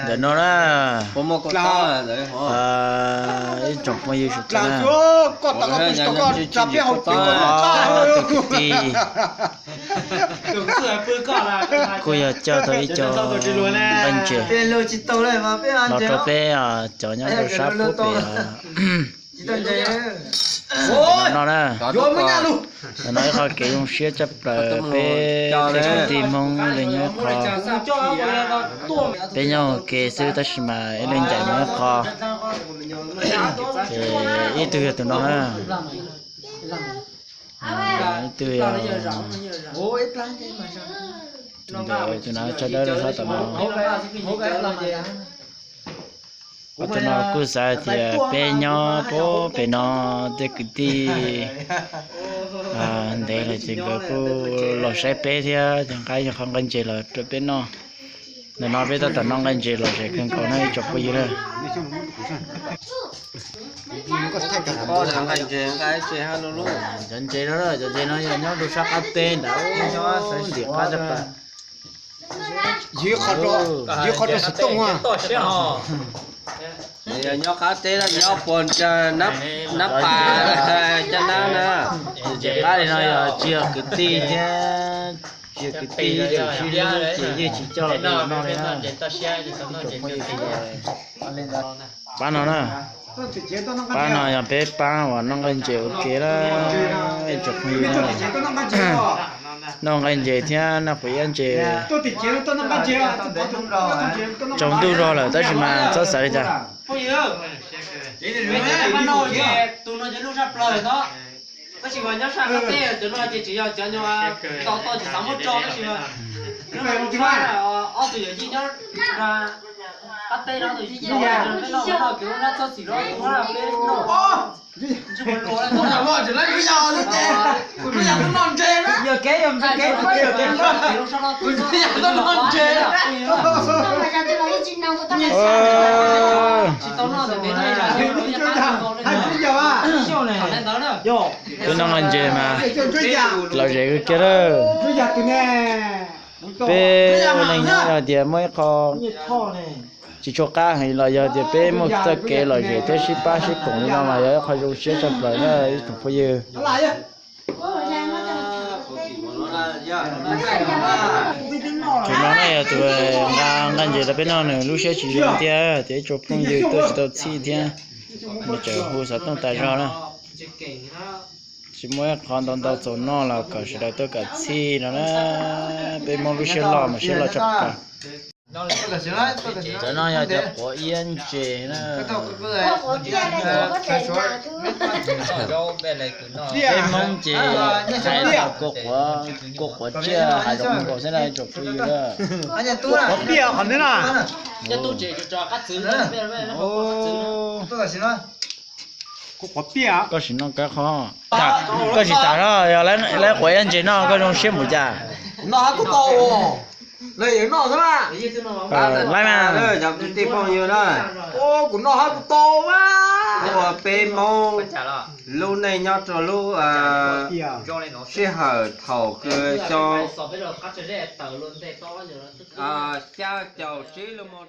Ntawm no na, ib tsoom phooj ywg sawv daws, tus kwv tij kuj yog coj tau ib co nqaij ntses los rau peb cov nyob rau sab pub pem no na. Ntawm no ib qho kev zoo siab tshaj plaws peb tej kwv tij Hmoob li nyob ib qho. Peb nyob ua ke xwb tab sis mas ib leeg ncaim mus ib qho. Ces ib tug yog tus no na. Ib tug yog tus no, tsha dawb rau sab tom no. Tus no kuj xav hais tias peb nyob pem no tej kwv tij ntev lawm ces nkawd kuj los saib peb thiab ces nqa ib qho nqaij ntses los rau peb noj. Ntawm no peb tab tom noj nqaij ntses lom zem kawg nkaus na ib tsoom phooj ywg na. Cov ntses no, cov ntses no yog nyob rau sab qab teb ntawd, ntim qab teb pas. Ywg qho rau xov tooj a. Yog nyob qab teb, nyob puag nab pas caj nab na. Ntses qab li no yog tsis yog kwv tij thiab, tsis yog kwv tij tseem sib hlub ces yeej tsis coj los noj li na. Pab no na, pab no yog peb pab uas noj nqaij ntses ua ke na, ib tsoom phooj ywg na. Noj nqaij ntses thiab noj quav iab ntses. Tsaus ntuj zog lawm tab sis mas txhob xav li cas. Tab sis mas nyob sab qab teb cov no ces tsis yog cov nyuag tau tau tsis xav muab tso tab sis mas nyob ob tug yawm yij nyob qab teb no tus yij noj kev ua nab txhob txwm rau tus nab peb noj. Peb noj nqaij ntses mas lom zem kawg kiag lawm. Peb ua neej nyob yog tias muaj ib qho tsis tshua qab heev los yog tias peb muaj txoj kev lom zem thiab sib pab sib koom li no mas yog ib qho zoo siab tshaj plaws na ib tsoom phooj ywg. Tus no na yog tus nqa nqaij ntses rau peb noj nws lub siab tsis zoo tiag tias ib tsoom phooj ywg tuaj tsis tau txhij thiab, nws tseem hu xov tooj tas zog na. Tsis muaj ib qho ntau ntau txaus noj los kom sawv daws tuaj kom txhij no na. Peb Hmoob lub siab loj mas siab loj tshaj plaws. Cov no yog cov quav iab ntses na. Peb Hmoob ces hais tias kua quav, kua quav tsiaj hav zoov nkaus xwb na ib tsoom phooj ywg. Quav piaj qhov ntawd na. Koj sim noj kab qho, koj tsis tas no yog lawv quav iab ntses no koj zoo siab mus cas? Kuv noj hab kuj tau, lawv yuav noj xwb mas. Laib mas. Cov kwv tij phooj ywg na, kuv noj hab kuj tau mas. Ua peb Hmoob lub neej nyob rau lub sij hawm thaum kws xyoo xya caum tsib lug mo